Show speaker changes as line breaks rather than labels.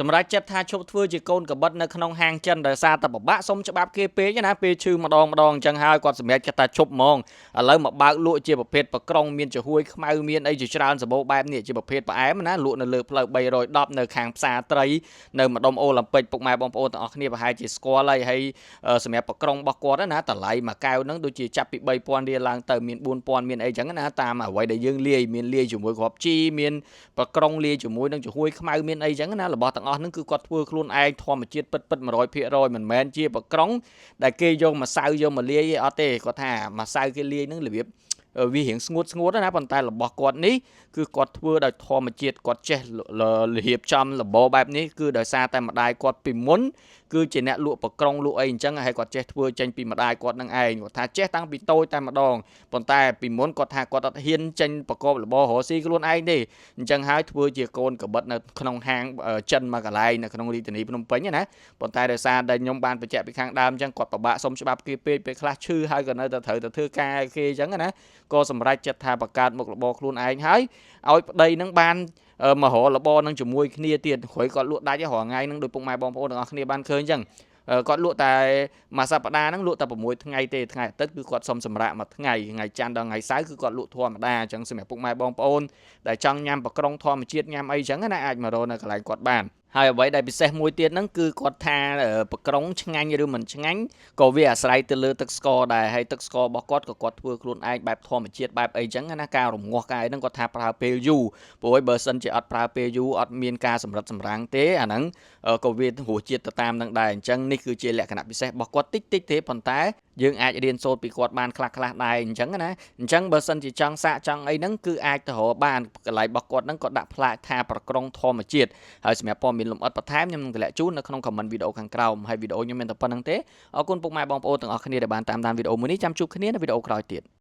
សម្រាប់ចិត្តថាឈប់ធ្វើជាកូនកបិតនៅក្នុងហាងចិនដោយសារតែពិបាកសុំច្បាប់គេពេកណាពេលឈឺម្ដងម្ដងអញ្ចឹងហើយគាត់សម្រាប់ចិត្តថាឈប់ហ្មងឥឡូវមកបើកលក់ជាប្រភេទប្រក្រុងមានចំហួយខ្មៅមានអីជាច្រើនសម្បូរបែបនេះជាប្រភេទផ្អែមណាលក់នៅលើផ្លូវ310នៅខាងផ្សារត្រីនៅម្ដុំអូឡ িম্প ិកពុកម៉ែបងប្អូនទាំងអស់គ្នាប្រហែលជាស្គាល់ហើយហើយសម្រាប់ប្រក្រុងរបស់គាត់ណាតម្លៃមួយកែវហ្នឹងដូចជាចាប់ពី3000រៀលឡើងទៅមាន4000មានអីចឹងណាតាមអ្វីដែលយើងលាយមានលាយជាមួយគ្រាប់ជីមានប្រក្រុងលាយជាមួយនឹងចំហួយខ្មៅមានអីចឹងណារបស់ទាំងអស់ហ្នឹងគឺគាត់ធ្វើខ្លួនឯងធម្មជាតិពិតពិត100%មិនមែនជាប្រក្រុងដែលគេយកម្សៅយកមកលាយទេអត់ទេគាត់ថាម្សៅគេលាយហ្នឹងរបៀបវារៀងស្ងួតស្ងួតណាប៉ុន្តែរបស់គាត់នេះគឺគាត់ធ្វើដោយធម្មជាតិគាត់ចេះរៀបចំរបបបែបនេះគឺដោយសារតែម្ដាយគាត់ពីមុនគឺជាអ្នកលក់ប្រក្រុងលក់អីអញ្ចឹងហើយគាត់ចេះធ្វើចេញពីម្ដាយគាត់នឹងឯងគាត់ថាចេះតាំងពីតូចតែម្ដងប៉ុន្តែពីមុនគាត់ថាគាត់អត់ហ៊ានចេញប្រកបរបររកស៊ីខ្លួនឯងទេអញ្ចឹងហើយធ្វើជាកូនកបិតនៅក្នុងហាងចិនមួយកន្លែងនៅក្នុងរាជធានីភ្នំពេញណាប៉ុន្តែដោយសារតែខ្ញុំបានបញ្ជាក់ពីខាងដើមអញ្ចឹងគាត់ពិបាកសុំច្បាប់គេពេកពេលខ្លះឈឺហើយក៏នៅតែត្រូវតែធ្វើការគេអញ្ចឹងណាក៏សម្រេចចិត្តថាបង្កើតមុខរបរខ្លួនឯងហើយឲ្យប្តីនឹងបានមករករបរនឹងជាមួយគ្នាទៀតក្រោយគាត់លក់ដាច់រាល់ថ្ងៃហ្នឹងដោយពុកម៉ែបងប្អូនទាំងអស់គ្នាបានឃើញអញ្ចឹងគាត់លក់តែមួយសប្តាហ៍ហ្នឹងលក់តែ6ថ្ងៃទេថ្ងៃអាទិត្យគឺគាត់សុំសម្រាកមួយថ្ងៃថ្ងៃច័ន្ទដល់ថ្ងៃសៅរ៍គឺគាត់លក់ធម្មតាអញ្ចឹងសម្រាប់ពុកម៉ែបងប្អូនដែលចង់ញ៉ាំប្រក្រុងធម្មជាតិញ៉ាំអីអញ្ចឹងណាអាចមករកនៅកន្លែងគាត់បានហើយអ្វីដែលពិសេសមួយទៀតហ្នឹងគឺគាត់ថាប្រក្រុងឆ្ងាញ់ឬមិនឆ្ងាញ់ក៏វាអាស្រ័យទៅលើទឹកស្ករដែរហើយទឹកស្កររបស់គាត់ក៏គាត់ធ្វើខ្លួនឯងបែបធម្មជាតិបែបអីចឹងណាការរងាស់កាយហ្នឹងគាត់ថាប្រើពេលយូរព្រោះបើសិនជាអត់ប្រើពេលយូរអត់មានការសម្រិតសម្រាំងទេអាហ្នឹងក៏វារសជាតិទៅតាមនឹងដែរអញ្ចឹងនេះគឺជាលក្ខណៈពិសេសរបស់គាត់តិចតិចទេប៉ុន្តែយើងអាចរៀនសូត្រពីគាត់បានខ្លះខ្លះដែរអញ្ចឹងណាអញ្ចឹងបើសិនជាចង់សាកចង់អីហ្នឹងគឺអាចទៅរកបានកន្លែងរបស់គាត់ហ្នឹងក៏ដាក់ផ្លាកថាប្រក្រុងធម្មជាតិហើយសម្រាប់ព័ត៌មានលម្អិតបន្ថែមខ្ញុំនឹងទម្លាក់ជូននៅក្នុង comment វីដេអូខាងក្រោមហើយវីដេអូខ្ញុំមានតែប៉ុណ្្នឹងទេអរគុណពុកម៉ែបងប្អូនទាំងអស់គ្នាដែលបានតាមដានវីដេអូមួយនេះចាំជួបគ្នានៅវីដេអូក្រោយទៀត។